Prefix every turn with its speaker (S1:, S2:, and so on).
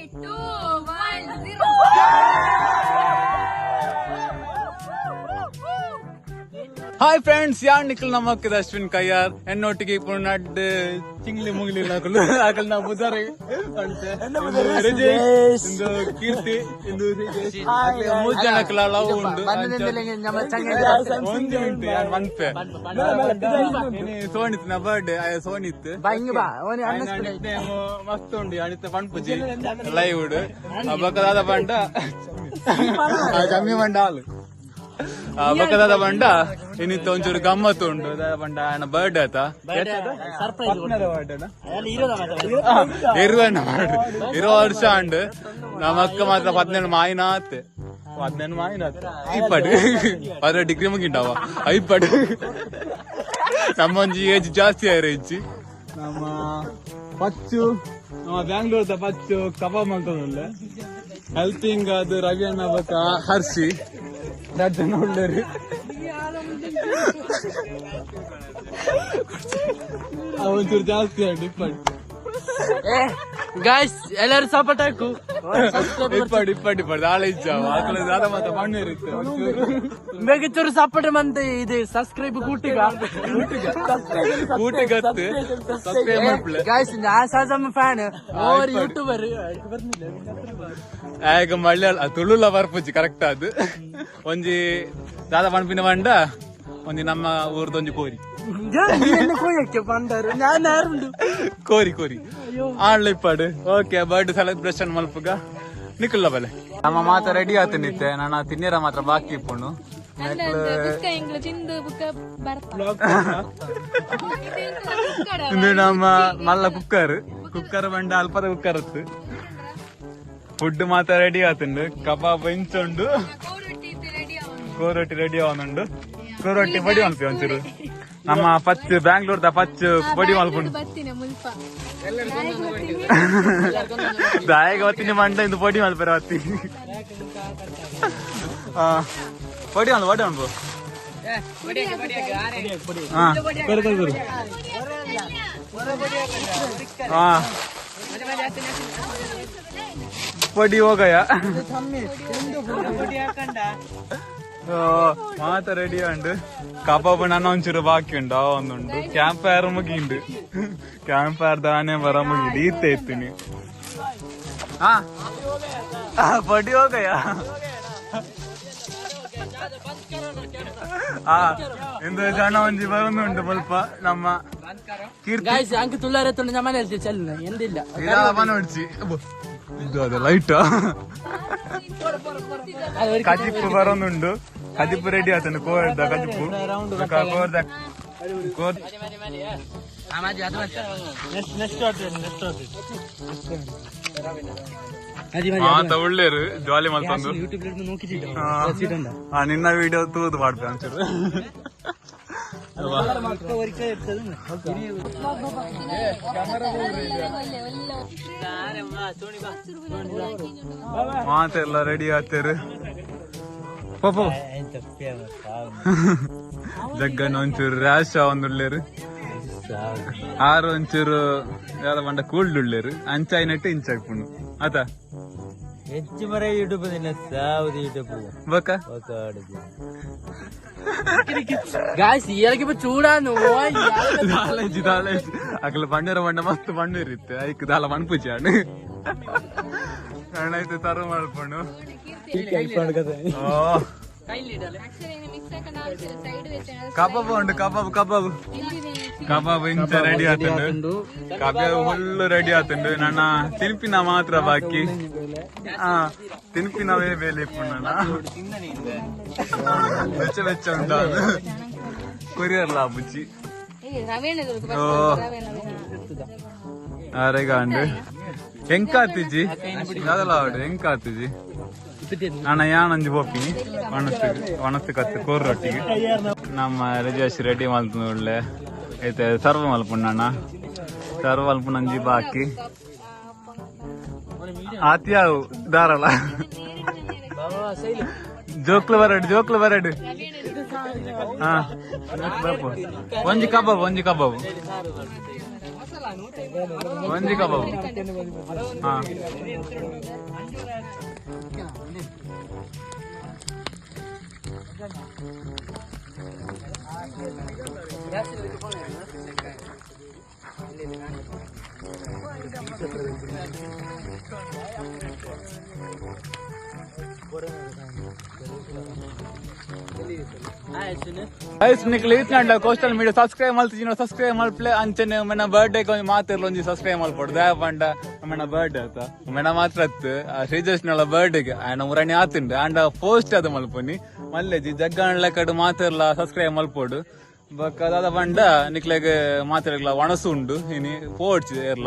S1: 2 1 0.
S2: Hi friends, ಯಾನ್ ನಿಕಲ್ ನಮಕ್ಕದ ಅಶ್ವಿನ್ ಕಯ್ಯಾರ್ ಎನ್ನೊಟ್ಟಿಗೆ ಇಪ್ಪು ನಡ್ ಚಿಂಗ್ಲಿ ಮುಂಗ್ಲಿ ಅಕಲ್ ಅಕಲ್ ನಾ ಬುಧಾರ ರಜೇಶ್ ಇಂದು ಕೀರ್ತಿ ಇಂದು ರಿಜೇಶ್ ಮೂರು ಜನಕ್ಕಲ ಲವ್ ಉಂಡು. ಒಂಜಿ ಉಂಟು ಯಾನ್ ಮನ್ಪೆ ಇನಿ ಸೋನಿತ್ ನ ಬರ್ಡೇ ಆಯ ಸೋನಿತ್ ನಿಕ್ನೇಮ್ ಮಸ್ತ್ ಉಂಡು ಅನಿತ ಪನ್ಪುಜಿ ಲೈವ್ ಬೊಕ್ಕ ದಾದ ಪಂಡ ಕಮ್ಮಿ ಪಂಡ ಆಲು ಬೊಕ್ಕ ಪಂಡ ಇನ್ನಿತ್ತ ಒಂಚೂರು ಗಮ್ಮತ್ತು ಉಂಡು. ದಾದ ಪಂಡ ಆಯನ ಬರ್ಡೇ ಆತ ಇರುವಣ್ಣ 20 ವರ್ಷ ಅಂಡ್ ನಮ್ಮಕ್ಕ ಮಾತ್ರ 18 ಮಾಯಿನಾತ್ 18 ಮಾಯಿನಾತ್ ಇಪ್ಪಡು 12 ಡಿಗ್ರಿ ಮುಗಿಂಡವ ಐಪಡು ನಮ್ಮ ಒಂಜಿ ಏಜ್ ಜಾಸ್ತಿ ಆಯ್ರೆ ನಮ್ಮ ಪಚ್ಚು ನಮ್ಮ ಬ್ಯಾಂಗ್ಳೂರ್ದ ಪಚ್ಚು ಕಬಾಬ್ ಮಾಡ್ತದಲ್ಲ ಹೆಲ್ಪಿಂಗ್ ಅದು ರವಿ ಅಣ್ಣ ಬೊಕ್ಕ ಹರ್ಷಿ ರಡ್ಡ್ ಜನ ಉಳ್ಳೇರು ಒಂಚೂರು ಜಾಸ್ತಿ ಆಂಡ್ ಇಪ್ಪಡು.
S3: ಗಾಯ್ಸ್ ಎಲ್ಲರೂ ಸಪೋರ್ಟ್ ಹಾಕು.
S2: ಇಪ್ಪಡು ಇಪ್ಪಡು ಇಪ್ಪಡು ದಾಳ ಇಜ್ಜಾವ ಅಕಲ ದಾದ ಮಾತ ಮಣ್ಣು ಇರುತ್ತೆ.
S3: ಬೇಗ ಚೂರು ಸಪೋರ್ಟ್ ಮಂತೆ ಇದು ಸಬ್ಸ್ಕ್ರೈಬ್ ಕೂಟಿಗ
S2: ಕೂಟಿಗತ್ತು ಸಬ್ಸ್ಕ್ರೈಬ್ ಮಾಡ್ಪ್ಲೆ.
S3: ಗಾಯ್ಸ್ ನಾ ಸಾಜಮ್ಮ ಫ್ಯಾನ್ ಓವರ್ ಯೂಟ್ಯೂಬರ್.
S2: ಆಗ ಮಲಯಾಳ ತುಳುಲ ಬರ್ಪುಜಿ ಕರೆಕ್ಟ್ ಅದು ಒಂಜಿ ದಾದ ಪನ್ಪಿನ ಪಂಡ ಒಂಜಿ ನಮ್ಮ ಊರ್ದ ಒಂಜಿ ಕೋರಿ
S3: ಕೋಯಕ್ಕೆ ಬಂದರು ನಾನು ಯಾರುಂಡು
S2: ಕೋರಿ ಕೋರಿ ಆಳ್ಲ ಇಪ್ಪಾಡು. ಓಕೆ ಬರ್ಡ್ ಸೆಲೆಬ್ರೇಷನ್ ಮಲ್ಪುಗ ನಿಕುಲ್ಲ ಬಲೆ ನಮ್ಮ ಮಾತ ರೆಡಿ ಆತ ನಿತ್ತೆ ನನ್ನ ತಿನ್ನಿರ ಮಾತ್ರ ಬಾಕಿ ಇಪ್ಪುಂಡು. ಇಂದು ನಮ್ಮ ಮಲ್ಲ ಕುಕ್ಕರ್ ಕುಕ್ಕರ್ ಬಂಡ ಅಲ್ಪದ ಕುಕ್ಕರ್ ಇತ್ತು. ಫುಡ್ ಮಾತ್ರ ರೆಡಿ ಆತುಂಡು. ಕಬಾಬ್ ಇಂಚುಂಡು, ಕೋರೊಟ್ಟಿ ರೆಡಿ ಆವನುಂಡು. ಕೋರೊಟ್ಟಿ ಪೊಡಿ ಮಲ್ಪಿ ಒಂಚೂರು ನಮ್ಮ ಪಚ್ಚು ಬ್ಯಾಂಗ್ಳೂರ್ದ ಪಚ್ಚು ಪೊಡಿ ಮಲ್ಪುಂಡು. ದಾಯಗ ಹೊತ್ತಿನ ಮಂಡ ಇಂದು ಪೊಡಿ ಮಲ್ಪರ ಹೊತ್ತಿ ಪೊಡಿ ಮಲ್ಪ ಪೊಡಿ ಮಲ್ಪ. ಹಾ ಬರು ಬರು ಬರು. ಹಾ ಪೊಡಿ ಹೋಗಯ ಮಾತ ರೆಡಿ ಉಂಡು. ಕಬಾಬ್ ನನ್ನ ಒಂಚೂರು ಬಾಕಿ ಉಂಡು ಆ ಒಂದುಂಡು. ಕ್ಯಾಂಪ್ ಫೈರ್ ಮುಗಿಂಡು. ಕ್ಯಾಂಪ್ ಫೈರ್ ದಾನೆ ಬರ ಮುಗಿಂಡು ಈತೆ ಇತ್ತು ಹಾ ಪೊಡಿ ಹೋಗಯ. ಆ ಇಂದು ಜನ ಒಂಜಿ ಬರೊಂದುಂಟು ಸ್ವಲ್ಪ ನಮ್ಮ ಕೀರ್ತಿ.
S3: ಗಾಯ್ಸ್ ಅಂಕ ತುಳ್ಳಾರೆ ತುಂಡು ನಮ್ಮನೆ ಚೆಲ್ಲ ಎಂದಿಲ್ಲ
S2: ಮನೋಡ್ಚಿ ಇದು ಅದ ಲೈಟ್ ಕಜಿಪ್ಪು ಬರೊಂದುಂಡು. ಕಜಿಪ್ಪು ರೆಡಿ ಆತಂಡು. ಕೋರ್ದ ಕಜಿಪ್ಪು ಕೋರ್ದ ಕೋರ್ ಮಾತ ಒಳ್ಳೇರು ಜಾಲಿ ಮಲ್ತೊಂದು ನಿನ್ನ ವಿಡಿಯೋ ತೂದು ಮಾಡ್ತೇವೆ ಒಂಚೂರು. ಮಾತೆಲ್ಲ ರೆಡಿ ಆಗ್ತಾರೆ. ಪಪ್ಪು ಜಗ್ಗನ ಒಂಚೂರು ರ್ಯಾಶ್ ಒಂದುಳ್ಳೇರು ಆರು ಒಂಚೂರು ಯಾರ ಬಂಡ ಕೂಲ್ಡ್ ಉಳ್ಳೇರು ಅಂಚಾಯಿನಟ್ಟು ಇಂಚಾಕ್ಪುಂಡು ಆತ
S4: ಹೆಚ್ಚು ಮರ ಯೂಟ್ಯೂಬ್ ಸಾವುದು ಯೂಟ್ಯೂಬ್
S2: ಬೊಕ್ಕ
S3: ಗಾಯ್ಸ್ ಇಯರ್ಗೆ ಚೂಡಾನು
S2: ದಾಲೇಜಿ ದಾಲೇಜಿ ಅಕಲ ಬಂಡೇರ ಬಂಡ ಮಸ್ತ್ ಬಂಡೇರ್ ಇತ್ತು ಐಕ್ ದಾಲ ಮನ್ಪುಜಿ ಅಣ್ಣು ಅಣ್ಣ ತರು ಮಲ್ಪುಂಡು. ಕಬಾಬ್ ಉಂಡು ಕಬಾಬ್ ಕಬಾಬ್ ಕಬಾಬ್ ಇಂಚ ರೆಡಿ ಆತುಂಡು. ಕಬಾಬ್ ಫುಲ್ ರೆಡಿ ಆತುಂಡು. ನನ್ನ ತಿನ್ಪಿನ ಮಾತ್ರ ಬಾಕಿ. ಹಾ ತಿನ್ಪಿನವೇ ಬೇಲೆ ಇಪ್ಪುಂಡು ನನ್ನ ಬೆಚ್ಚ ಬೆಚ್ಚ ಉಂಟು ಅದು ಕೊರಿಯರ್ ಲಾ ಬುಜ್ಜಿ. ಅರೆಗಾಂಡು ಎಂಕಾತಿಜಿ ಅದಲ್ಲ ಆವಡು ಎಂಕಾತಿಜಿ ನಾನು ಯಾನೊಂಜಿ ಪೋಪಿನಿ ಒಣಸು ಒಣಸು ಕತ್ತು ಕೋರ್ ರೊಟ್ಟಿಗೆ ನಮ್ಮ ರಜಾಶ್ ರೆಡಿ ಮಲ್ತುಂಡು ಒಳ್ಳೆ ಐತೆ ಸರ್ವ ಮಲ್ಪುಂಡು ಸರ್ವ ಮಲ್ಪುಂಡು ಬಾಕಿ ಆತಿಯಾವು ದಾರಲ್ಲ ಜೋಕ್ಲು ಬರಡು ಜೋಕ್ಲು ಬರಡು. ಹಾ ಒಂಜಿ ಕಬಾಬ್ ಒಂಜಿ ಕಬಾಬ್. ಒಂಜಿ ಕಬಾಬ್. ಹಾ. ಗೈಸ್, ನಿಕ್ಲೆ ಇತ್ನಾಂಡ ಕೋಸ್ಟಲ್ ಮೀಡಿಯಾ ಸಬ್ಸ್ಕ್ರೈಬ್ ಮಲ್ತಿಜಿನ, ಸಬ್ಸ್ಕ್ರೈಬ್ ಮಲ್ಪ್ಲೆ. ಅಂಚನೆ ಮೆನ ಬರ್ಡೇ ಒಂಜಿ ಮಾತಿರ್ಲ ಒಂಜಿ ಸಬ್ಸ್ಕ್ರೈಬ್ ಮಲ್ಪೊಡು. ದಾಯ ಪಂಡ ಮೆನ ಬರ್ಡೇ ಆತ, ಮೆನ ಮಾತ್ರ ಅತ್ತು, ಶ್ರೀಜಸ್ನಳ ಬರ್ಡೇಗೆ ಆಯನ ಮುರಣಿ ಆತುಂಡು. ಆಂಡ ಪೋಸ್ಟ್ ಅದು ಮಲ್ಪೊನಿ ಮಲ್ಲೆಜಿ ಜಗ್ಗಾಣ ಲೆಕ್ಕಡ್ ಮಾತಿರ್ಲ ಸಬ್ಸ್ಕ್ರೈಬ್ ಮಲ್ಪೊಡು. ಬೊಕ್ಕ ದಾದ ಪಂಡ ನಿಕ್ಲೆಗ್ ಮಾತಿರ್ಲ ಒಣಸು ಉಂಡು, ಇನಿ ಪೋಡ್ಚಿ ಏರ್ಲ.